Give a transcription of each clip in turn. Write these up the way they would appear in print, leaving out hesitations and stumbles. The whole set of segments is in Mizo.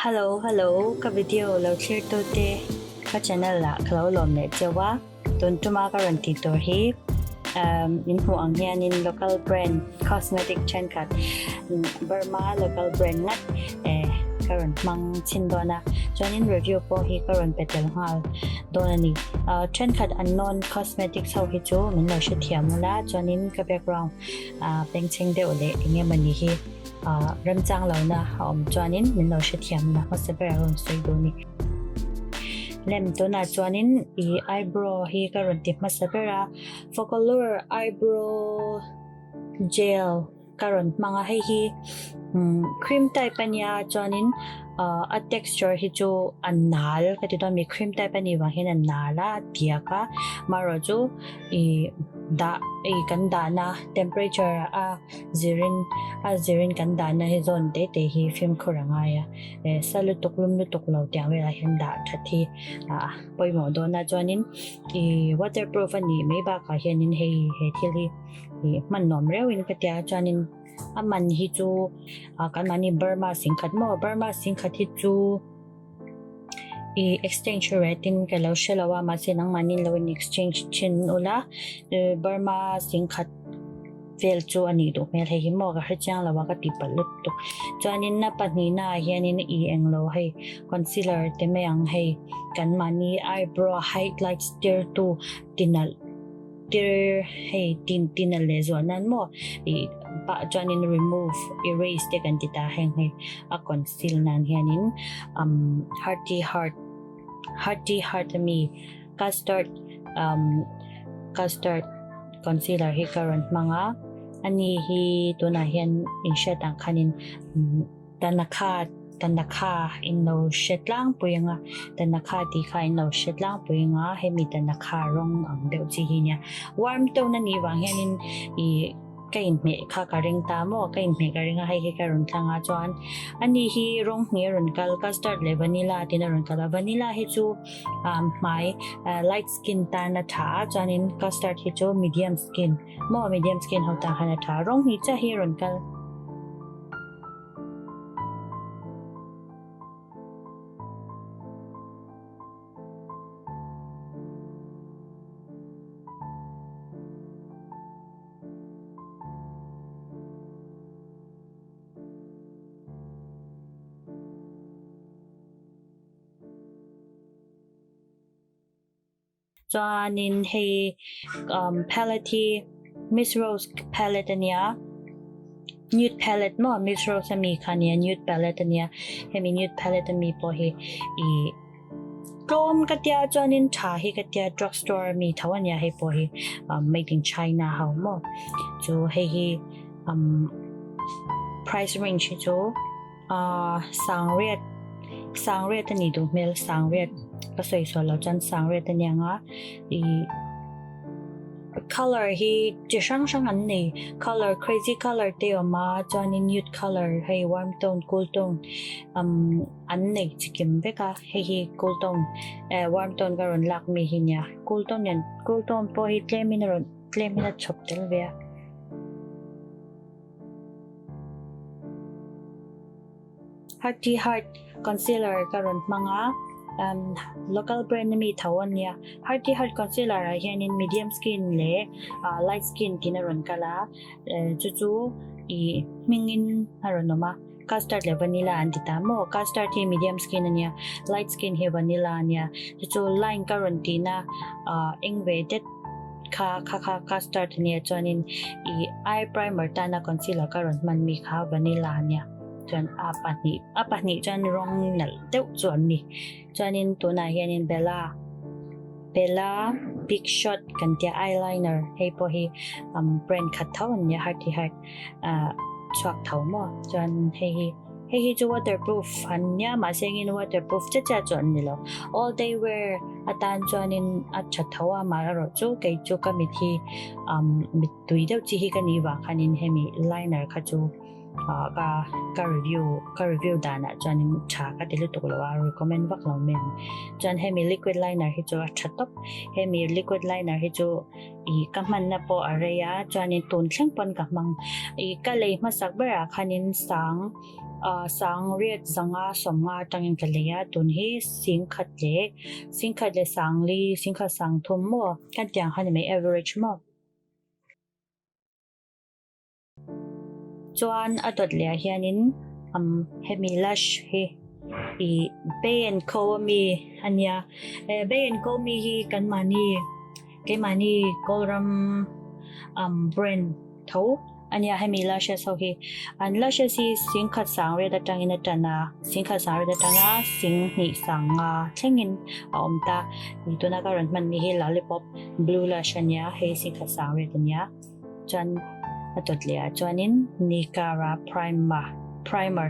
Hello hello ka video lo thlir tu te ka channel ah ka lo lawm leh cheu a tun tuma ka rawn tih tur hi min hmuh ang hianin local brand cosmetic thenkhat Burma local brand ngat eh ka rawn hmang chhin dawn a chuanin review pawh hi ka rawn pe tel nghal dawn a ni thenkhat unknown cosmetics ho hi chu min lo hrethiam ula chuanin ka background bengchheng deuh leh eng emawni hi Remchang lohna a awm chuanin min lo hrethiam na hmasa ber a rawn sawi duh a ni. Lem tunah chuanin i eyebrow hi ka rawn ti hmasa ber a, Focallure eyebrow gel ka rawn hmang a, hei hi cream type a nia chuanin a texture hi chu a nal ka ti dawn a mi, cream type a nih vang hian a nal a, a tiak a, amaherawhchu i dah i kan dahna temperature a zirin a zirin kan dahna hi zawn te te hi fimkhur a ngai a eh sa lutuk lum lutuk lo tiang velah hian dah that hi ah pawimawh dawn a chuanin ih waterproof a nih mai bakah hianin hei he thil hi ih hman nuam reuhin ka tia chuanin a man hi chu ah kan mahni Burma singkhat maw Burma singkhat hi chu. Ih exchange rate in ka lo hre lo a mahse nangmahni lo in exchange thin ula Burma singkhat vel chu a nih duh hmel hei hi maw ka hre chiang lo a ka tih palh lutuk chuanin a pahnihna ah hianin ih englo hei concealer te mai ang hei kan mahni eyebrow highlights tir tu ti nalh. Tir hei tin tin a leh zuah nan maw ih pah chuanin remove erase te kan ti ta heng hei a conceal nan hianin umm hearty heart hearty heart ami custard umm custard concealer hi ka rawn hmang a ani hi tunah hian in hriat ang khanin umm. Tanakha, Tanakha in lo hre tlangpui anga, Tanakha tih kha in lo hre tlangpui anga, hemi Tanakha rawng ang deuh chi hi nia. Warm tone a nih vang hianin ih ka inhmeh kha ka ring ta maw, ka inhmeh ka ring a, hei hi ka rawn thlang a chuan ani hi rawng hnih a rawn kal, custard leh vanilla tiin a rawn kal a, vanilla hi chu hmai light skin tan a tha a, chuanin custard hi chu medium skin maw, medium skin ho tan khan a tha a, rawng hnih chiah hi a rawn kal. Chuanin hei um palette hi Miss Rose palette ania nude palette maw Miss Rose ami kha ania nude palette ania hemi nude palette ami pawh hi ih tlawm ka tia chuanin tha hi ka tia drug store ami tho ania hei pawh hi um made in China ho maw chu hei hi um price range hi chu. Ahh sangriat sangriat a nih duh hmel sangriat ka sawi sual loh chuan sangriat a nia nga ih colour hi chi hrang hrang an nei colour crazy colour te a awm a chuanin nude colour hei warm tone cool tone umm an nei chi kim vek a hei hi cool tone eh warm tone ka rawn lak mi hi nia cool tone nen cool tone pawh hi tlemin a rawn tlemin a chhawp tel ve a. Hearty Heart concealer ka rawn hmang a umm local brand ami tho a nia Hearty Heart concealer ah hianin medium skin leh ah light skin tiin a rawn kal a eh chu chu ih hmingin a rawn awm a custard leh vanilla an ti ta maw custard hi medium skin a nia light skin hi vanilla a nia chu chu line ka rawn tihna ah eng ve det. Kha kha kha custard ania chuanin ih eye primer tana concealer ka rawn hman mi kha vanilla ania chuan a pahnih a pahnih chuan rawng nalh deuh chu an ni chuanin tunah hianin Bella Bella big shot kan tia eyeliner hei pawh hi umm brand khat tho an nia hearty heart ah chhuak tho maw chuan hei hi. Hei hi chu waterproof an nia mahse engin waterproof chiah chiah chu an ni lo. All day wear atan chuanin a tha tho a amaherawh chu kei chu ka mit hi umm mit tui deuh chi hi ka nih vang khanin hemi liner kha chu ah ka ka review ka review danah chuanin tha ka ti lutuk lo a recommend vak lo mai ang. Chuan hemi liquid liner hi chu a tha tawp hemi liquid liner hi chu ih ka hmanna pawh a rei a chuanin tun thleng pawn ka hmang ih ka lei hmasak berah khanin sang Sangriat zanga sawmnga atangin ka lei a, tun hi singkhat leh singkhat leh sangli, singkhat sangthum maw kan tih ang kha ni mai average maw. Chuan a dawt leh ah hianin umm hemi lush hi ih Bay and Co ami a nia eh Bay and Co ami hi kan mahni keimahni Kawlram umm brand tho a nia hemi lashes ho hi an lashes hi singkhat sang riat atangin a tan a singkhat sang riat atanga singhnih sang nga thlengin a awm ta tuna ka rawn hman ni hi lollipop blue lush a nia hei singkhat sang riat a nia. Chuan a dawt leh ah chuanin Nicara primer primer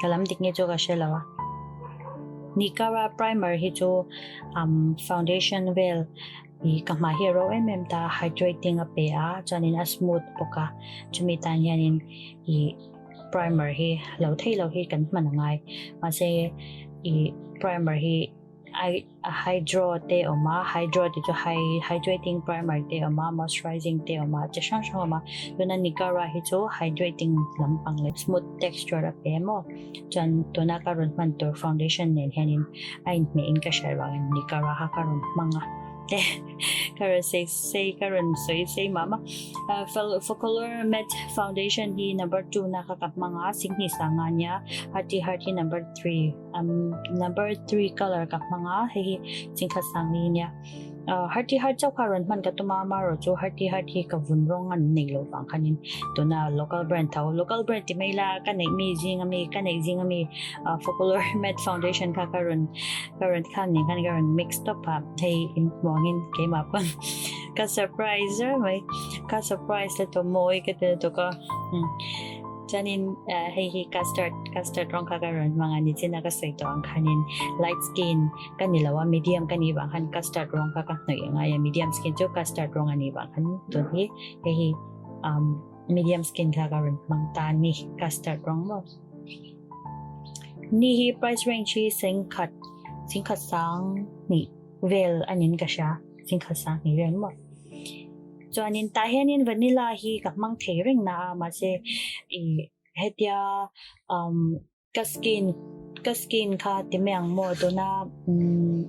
ka lam dik nge chu ka hre lo a Nicara primer hi chu umm foundation vel ih ka hmai hi a ro em em ta hydrating a pe a chuanin a smooth bawk a chumi tan hianin ih primer hi lo thei lo hi kan hman a ngai mahse ih primer hi. A hydro te a awm a hydro tih chu hydrating primer te a awm a moisturizing te a awm a chi hrang hrang a awm a tuna Nicara hi chu hydrating lampang leh smooth texture a pe maw chuan tuna ka rawn hman tur foundation nen hianin a inhmeh in ka hriat vangin Nicara kha ka rawn hmang a te ka rawn sei sei ka rawn sawi sei mah mah a Focallure matte foundation hi number 2 na kha ka hmang a singhnih sanga ania hearty heart hi number 3. um number 3 color ka hmang a hei hi chingkhat sang ni nia uh, hearty heart chauh kha rawn hman ka tuma amarawh chu hearty heart hi ka vun rawng an nei lo vang khanin tuna local brand tho local brand ti mai la ka neih mi zing ami ka neih zing ami uh, folklore matte foundation kha ka rawn ka rawn khan nen khan ka rawn mix tawp a hei in hmuangin keimah pawn ka surprise mai ka surprise la to mawi ka ti lutuk a Chuanin hei hi custard custard rawng kha ka rawn hmang a nichina ka sawi tawh ang khanin light skin ka ni lo a medium ka nih vang khan custard rawng kha ka hnawih angai a medium skin chu custard rawng a nih vang khan tun hi hei hi um medium skin kha ka rawn hmang ta a ni custard rawng maw. Ni hi price range hi sengkhat sengkhat sang hnih vel a niin ka hria sengkhat sang hnih vel maw. Chuanin tah hianin vanilla hi ka hmang thei reng na a mahse ih hetia umm ka skin ka skin kha ti mai ang maw tuna umm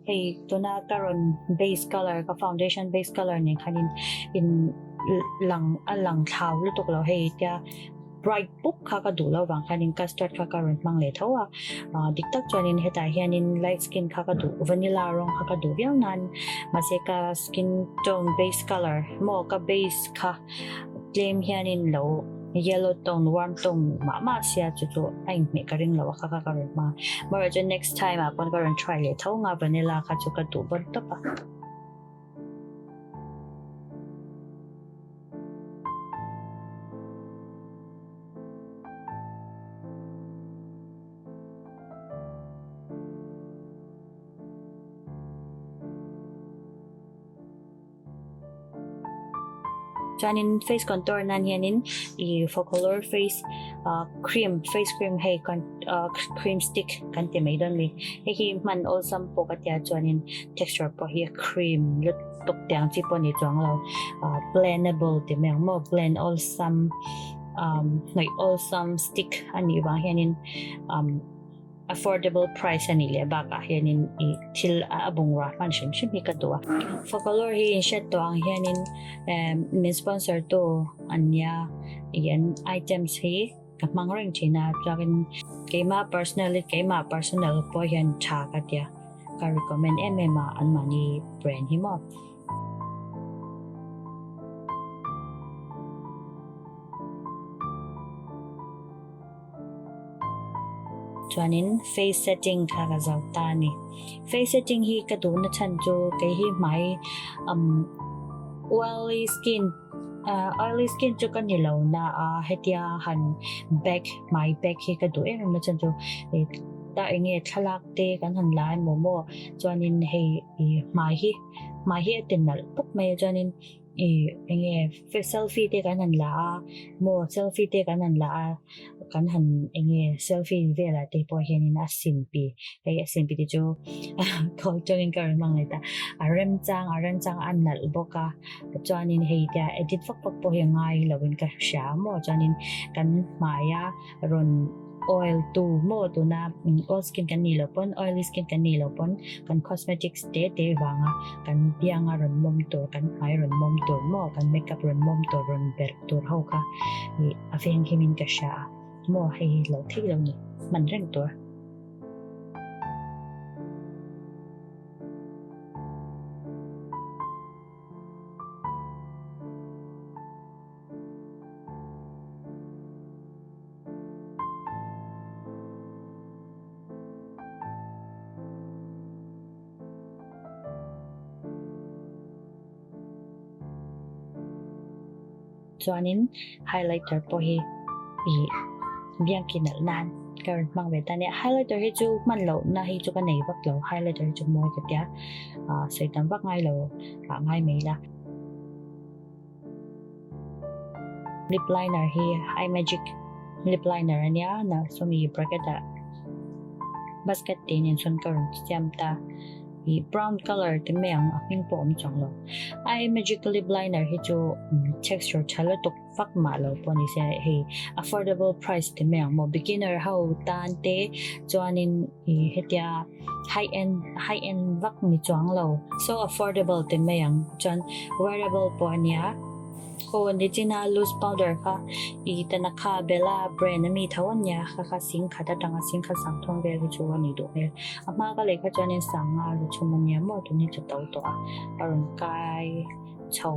hei tuna ka rawn base colour ka foundation base colour nen khanin in lang a lang thlau lutuk lo hei tia. Bright bawk kha ka duh lo vang khanin custard kha ka rawn hmang leh tho a, ah dik tak chuanin hetah hianin light skin kha ka duh vanilla rawng kha ka duh viau nan mahse ka skin tone base colour maw ka base kha tlem hianin lo yellow tone warm tone mah mah sia chu chu a inhmeh ka ring lo a kha kha ka rawn hmang a amaherawh chu next time ah pawn ka rawn try leh tho ang a vanilla kha chu ka duh bawn tawp a. Chuanin face contour nan hianin ih Focallure face ah cream face cream hei ah cream stick kan ti mai dawn a ni. Hei hi hman awlsam pawh ka tia chuanin texture pawh hi a cream lutuk. Tawk tiang chi pawh ni chuang lo ah blendable ti mai ang maw blend awlsam um hnawih awlsam stick a nih vang hianin um affordable price a nih leh bakah hianin ih thil a bungrua hman hrim hrim hi ka duh a. Focallure hi in hriat tawh ang hianin eh min sponsor tu an nia ih an items hi ka hmang reng thin a chuanin keimah personally keimah personal pawh hian tha ka tia. Ka recommend em em a an mahni brand hi maw. Chuanin face setting kha ka zo ta a ni. Face setting hi ka duhna chhan chu kei hi hmai um oily skin uh oily skin chu ka ni lo na a hetia han back hmai back hi ka duh em em a chhan chu ta enge thlalak te kan han la emaw maw chuanin hei ih hmai hi hmai hi a ti nalh tawp mai a chuanin ih eng nge selfie te kan han la a maw selfie te kan han la a. kan han eng nge selfie velah te pawh hianin a simpi hei a simpi te chu thawl tawngin ka rawn hmang leh ta a remchang a remchang a nalh bawk a chuanin hei tia edit vak vak pawh hi a ngai lovin ka hria maw chuanin kan hmaia rawn oil tu maw tuna oil skin kan nih loh pawn oily skin kan nih loh pawn kan cosmetics te te vanga kan bianga rawn mawm tur kan hmai rawn mawm tur maw kan makeup rawn mawm tur rawn berh tur ho kha ih a veng himin ka hria a maw hei hi lo theih lo ni hman reng tur. Chuanin highlighter pawh hi ih biangki nalh nan ka rawn hmang ve ta nia. Highlighter hi chu hman loh na hi chu ka nei vak lo highlighter hi chu mawi ka tia ah sawi tam vak ngai lo ah ngai mai la. Lip liner hi eye magic lip liner a nia na sawmi bracket ah basket tih nen chuan ka rawn siam ta ih brown colour te mai ang a hming pawh a awm chuang lo eye magic lip liner hi chu texture tha lutuk vak mah lo pawh ni se hei affordable price te mai ang maw beginner ho tan te chuanin ih hetia high end high end vak ni chuang lo so affordable te mai ang chuan wearable pawh a nia aw nichina loose powder kha i Tanaka Bella brand ami tho a nia kha kha sing khat atanga sing khat sang thawng vel hi chu a ni duh hmel a hma ka lei kha chuanin sanga lu chhum a nia maw tun hi chu to tawh a a rawn kai chho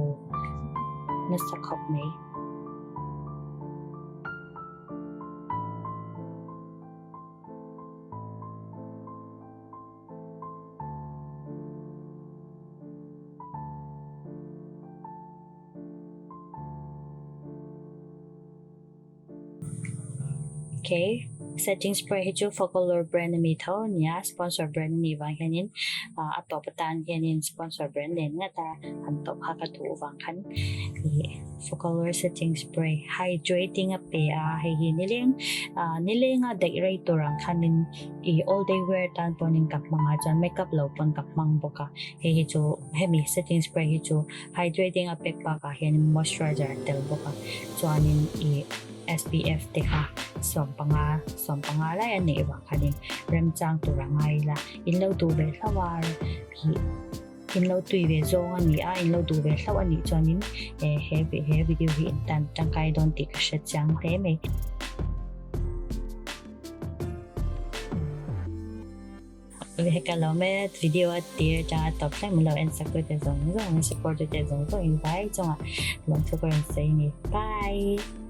nasa khawp mai. Okay, setting spray hi chu Focallure brand ami tho a nia, sponsor brand a nih vang hianin a tawp atan hianin sponsor brand nen ngat a han tawp kha ka duh vang khan ih Focallure setting spray hydrating a pe a, hei hi nileng nilenga daih rei tur ang khanin ih all day wear tan pawhin ka hmang a chuan makeup lo pawn ka hmang bawk a, hei hi chu hemi setting spray hi chu hydrating a pek bakah hian moisturizer a tel bawk a chuanin ih SPF te kha 15 15 lai a neih vang khanin remchang tur a ngai ila in lo duh ve hlauh a ih in lo tui ve zawng a ni a in lo duh ve hlauh a nih chuanin eh he he video hi in tan tangkai dawn tih ka hre chiang hle mai. Ka lo met video a tir atanga tawp thleng min lo en sak tu te zawng zawng in support tu te zawng zawng in vai chungah lawmthu ka rawn sawi a ni. Bye!